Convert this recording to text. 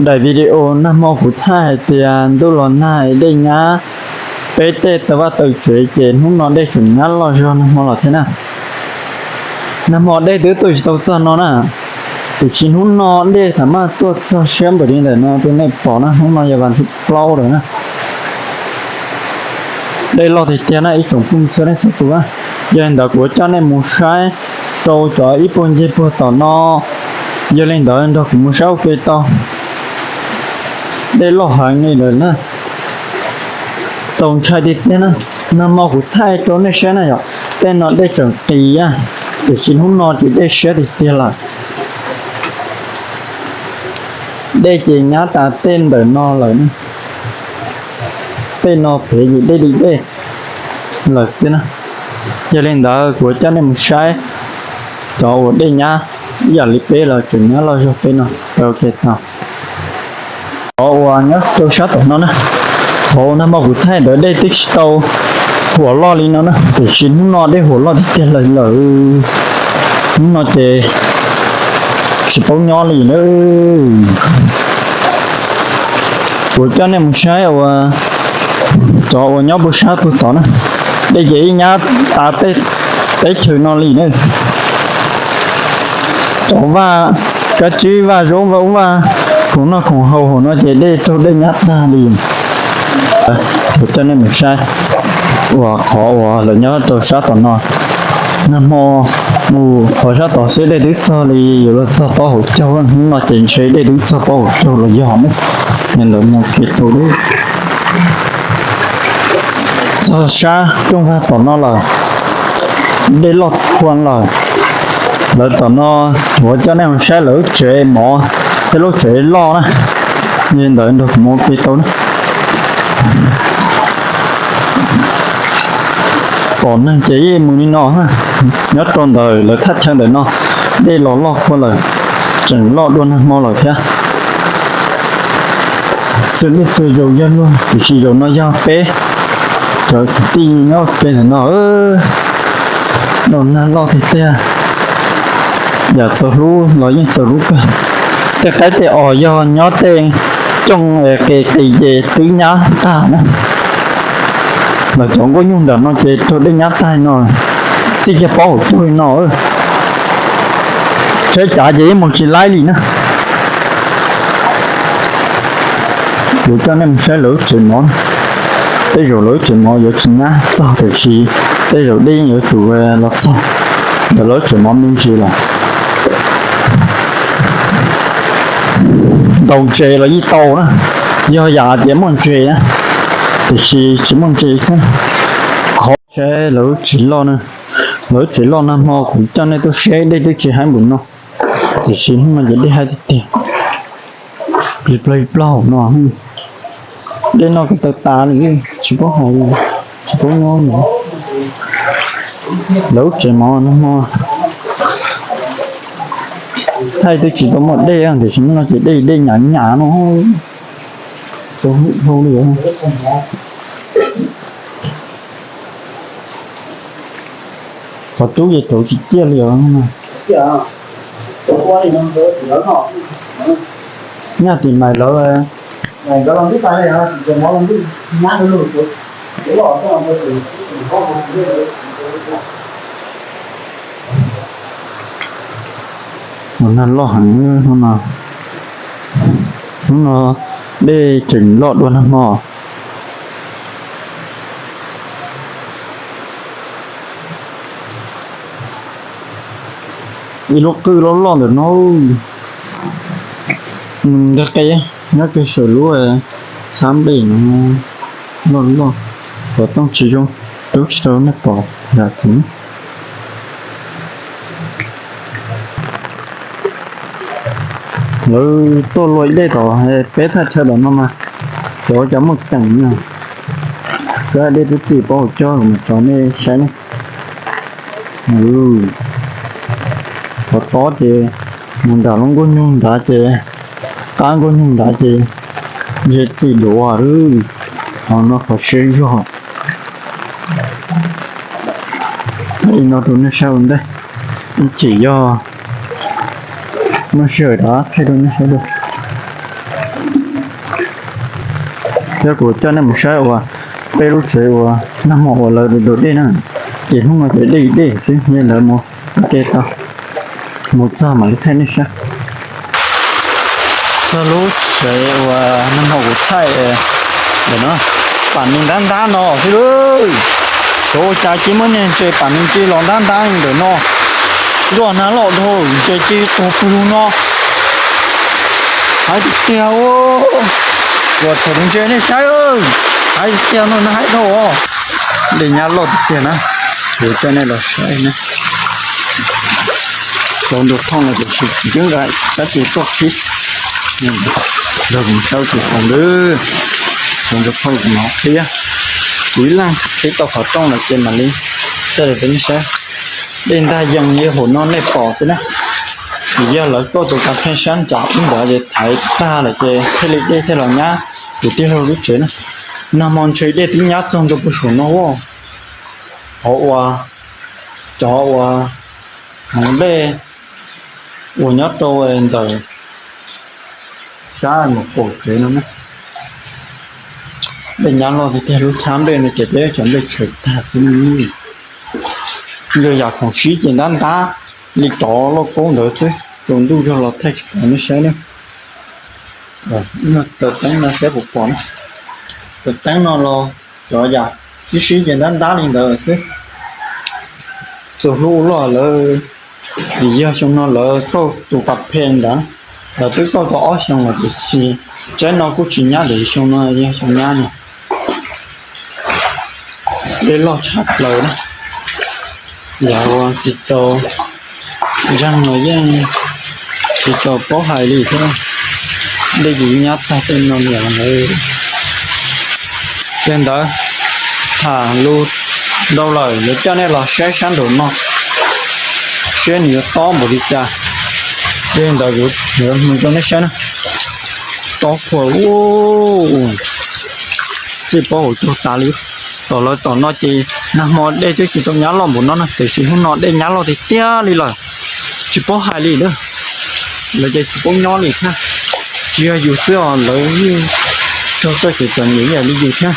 Daim video nag hmo kuv thaij hais tias ntuj los nag dej nyab, peb tej taw vaj taw tsev ces hnub no dej tseem nyab loj zog nag hmo los thiab na. Nag hmo dej twb tuaj tsis tau txog no na, tiam sis hnub no dej xam maj tuaj txog siab npaum li ntawm no rau nej pom na. Hnub no yog vas thib plaub lawm na. Dej loj tiag tiag na ib tsoom phooj ywg txhua leej txhua tus. Yog li ntawd kuv yuav coj nej mus saib rau cov ib puag ncig puag tom no. Yog li ntawd nrog kuv mus saib ua ke tau. Dej loj heev li lawm na. Txaus ntshai tiag tiag na. Nag hmo kuv thaij rau nej saib na yom, tej no dej tseem qis, tiam sis hnub no ces dej siab tiag tiag lawm. Dej ces nyab tas tej ntawm no lawm. Tej no pem yim dej dim dej lawm xwb na. Yog li ntawd kuv yuav coj nej mus saib cov uas dej nyab ib yam li peb los tseem nyab loj zog peb no. Qhov uas nyob rau sab tom no na, qhov uas nag hmo kuv thaij ntawd dej twb tsis tau huam loj li no na, tiam sis hnub no dej huam loj tiag tiag lawm lawm. Hnub no ces tsis paub nyob li na. Kuv coj nej mus saib uas cov uas nyob puag sab puag tod na, dej ces ib nyab tas tej teb chaws no li na. Cov vaj kab tsib, vaj zaub, vaj ub vaj khoom noj khoom haus hauv no ces dej raug dej nyab tag li. Kuv coj nej mus saib uas qhov uas lawv nyob rau sab tom no. Nag hmo mus qhov sab tod xwb dej twb txog li yuav luag txog plaub hauv caug, hnub no ces ntshe dej twb txog plaub hauv caug los yog ne. Ntawd mus kev tau txog sab rooj vag tom no lawm, dej loj qhuav lawm. Lawv tom no, kuv coj nej mus saib lawv lub tsev mov thiab lub tsev loj na. Li ntawd nrog kuv mus ua ke tau na. Pom neeg ces yeej mus li no, nyob rau ntawm lawv thaj chaw ntawm no, dej los loj qhuav lawm, tseem loj dua nag hmo lawm thiab. Txhua leej txhua zaus yog luag, tiam sis zaum no yog peb cov kwv tij nyob pem ntawm no. Nag loj tiag tiag, yam txaus hlub los yeej txaus hlub kawg. Tej qaib tej os yog nyob tej cooj qis qis ces twb nyab tag na. Los cov nkuaj nyuj nram no ces raug dej nyab tag no, txij kiag plaub hauv caug li no. Saib cav ces yeej mus tsis laib li na. Kuv coj nej mus saib lawv lub tsev mov. Tej zaum lawv lub tsev mov yuav tsis nyab txog, tiam sis tej zaum dej yeej yuav tsum los txog ntawm lawv lub tsev mov me ntsis lawm. Ntaus ntses los yeej tau na, yog yam tias muaj ntses na, tiam sis tsis muaj ntses xwb. Qhov saib lawv lub tsev loj na, lawv lub tsev loj nag hmo kuv coj nej tuaj saib dej twb tsis haib npaum no, tiam sis hnub no ces dej haib tiag tiag. Plig plaug plig plaug no, dej no kuj tawg tas li, tsis paub hais, tsis paub nyob li. Lawv lub tsev mov nag hmo thaij twb tsis tau muaj dej, tiam sis hnub no ces dej dej nyam nyam no, tau hau li. Qhov rub ces rauv tsis ciaj li os. Nyaj tim mais lawv. Ua nag loj heev hnub no. Hnub no dej tseem loj dua nag hmo. Ib lub qwj loj loj ntawm no, nws ntag qe nyob kiag saum lub txhab nplej no, loj loj, xov tooj tsis zoo, rub tsis tau nej pom yam tim. Lawv tuaj luaj ib dej tom peb thaj chaw tom no mas, cov cov muaj ceem na, cov dej twb txim paub hauv cog mas tso nej saib ne. Qhov tob ces mus nram lub nkuaj nyuj nrad ces, qab nkuaj nyuj nrad ces ze txim duav. Qhov no qhov siab zog. Thaij li no rau nej saib ua ntej, ib chim yog muaj sij hawm rov qab thaij rau nej saib dua. Yog kuv coj nej mus saib uas peb lub tsev uas nag hmo uas lawv daus dej na, ces hnub no ces dej dej xwb, nej lawv mus ua ke tau, mus txog mam li thaij nej saib. Txog lub tsev uas nag hmo kuv thaij ntawm no, pam nws ntab ntab no xwb lauj. Xyov ua cas cia muab niag ntses pam nws ntse los ntab ntab li ntawm no. Luaj nag loj dhau ntses cia tuag pug lug no. Haib tiag tiag, uas txhom tus ntses nej saib, haib tiag no, nag haib dhau os. Dej nyab loj tiag tiag na, kuv coj nej los saib na. Tau nrau thooj no tiam sis twb nqa kab ce tuaj qhib. Nrog kuv saib tus qhov ntawd, tau nrau thooj kuv mam qhib. Kuv ib leeg qhib tau qhov rooj lawm ces mam li coj los rau nej saib. Dej ntag yees li hauv no nej pom xwb na. Vim yog lawv kauj tus kas pheej sab ncav ib ntawd ces thaiv tag lawm ces thiaj li dej thiaj los nyab kuv tij laug lub tsev na. Nag hmo ntshe dej twb nyab txog ntua puag saum no. Qhov uas, cov uas hmoov dej uas nyob rau ntawm sab mus qaum tsev no na. Dej nyab loj tiag tiag, lub tshab nplej no ces dej cov nplej tshwm tag xwb. Yog yam khoom sib ces ntab ntab li cov lauj kaub ntawd xwb, tsaus ntuj zog los thaij tsis pom nej saib na. Taws teeb no saib puas pom na. Taws teeb no los cov yam sib sib ces ntab ntab li ntawd xwb. Txus hlub ua luaj lawm, vim yog xyoo no lawv kauj tus pas phem ntawd, lawv twb kauj tau ob xyoo lawm tiam sis tsaib no kuj tsis nyab, tiam sis xyoo no yog xyoo nyab no. Dej loj tshaj plaws na, yog ua tsis tau ntseeg los yeej tsis tau paub hais li thiab. Dej ces nyab tag tej no niam lawm. Yog li ntawd, tham lus ntau lawm, yuav coj nej los saib sab nraum no, saib nws yuav tob npaum li cas. Yog li ntawd kuv yuav mus rau nej saib na. Tob qhuav, txij pob hauv caug tas li. Tom lawv tom no ces nag hmo dej twb tsis tau nyab loj npaum no na, tiam sis hnub no dej nyab loj tiag tiag li lawm, tsis paub hais li lawm. Lawv ces tsis paub nyob li thiab, tsis yog yus xwb os, lawv yeej raug txoj kev txom nyem ib yam li yus thiab.